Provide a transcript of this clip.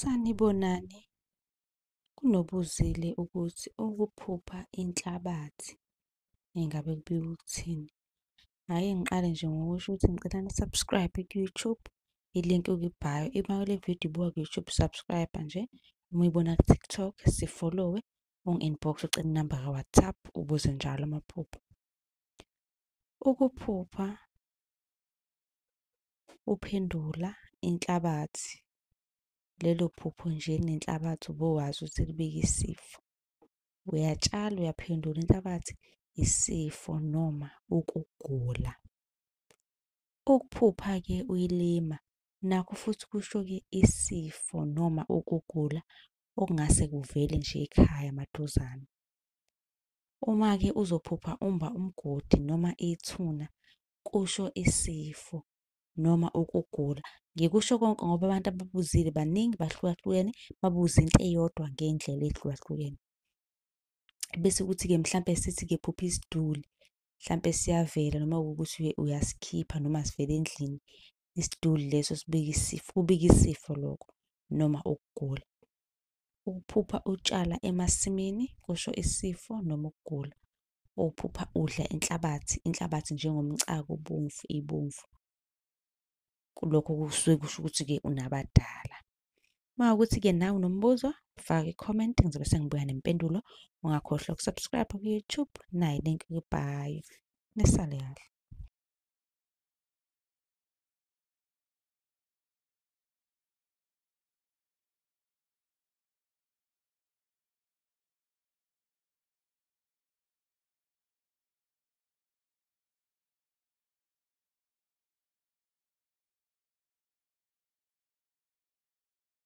Sanibonani. Kunobuzile ukuthi ukuphupha inhlabathi engabe kubika ukuthini? Ake ngiqale nje ngokusho ukuthi ngicela ni-subscribe ku-YouTube, i-link ikwi-bio. Uma le vidiyo ibukwa ku-YouTube, subscribe-a nje. Uma uyibona ku-TikTok, sifolowe, ungi-inbox-e ucele inamba ka-WhatsApp, ubuze njalo amaphupho. Ukuphupha uphendula inhlabathi, lelo phupho nje elinenhlabathi ubowazi ukuthi libika isifo. Uyatshala, uyaphendula inhlabathi, isifo noma ukugula. Ukuphupha-ke uyilima, nakho futhi kusho-ke isifo noma ukugula okungase kuvele nje ekhaya maduzane. Uma-ke uzophupha umba umgodi noma ithuna, kusho isifo noma ukugula. Ngikusho konke ngoba abantu ababuzile baningi bahlukahlukene, babuze into eyodwa ngey'ndlela ey'hlukahlukene. Bese kuthi-ke mhlampe sithi-ke phupha isiduli, hlampe siyavela noma kuwukuthi uyasikhipha noma sivela endlini. Isiduli leso sibika isifo, kubika isifo lokho noma ukugula. Ukuphupha utshala emasimini kusho isifo noma ukugula. Ukuphupha udla inhlabathi, inhlabathi njengomcako obomvu ibomvu, kulokho kusuke kusho ukuthi-ke unabadala. Uma kuwukuthi-ke nawe unombuzo, faka i-comment ngizobe sengibuya nempendulo. Ungakhohlwa uku-subscribe ku-YouTube, nayi i-link kwi-bio. Nisale kahle.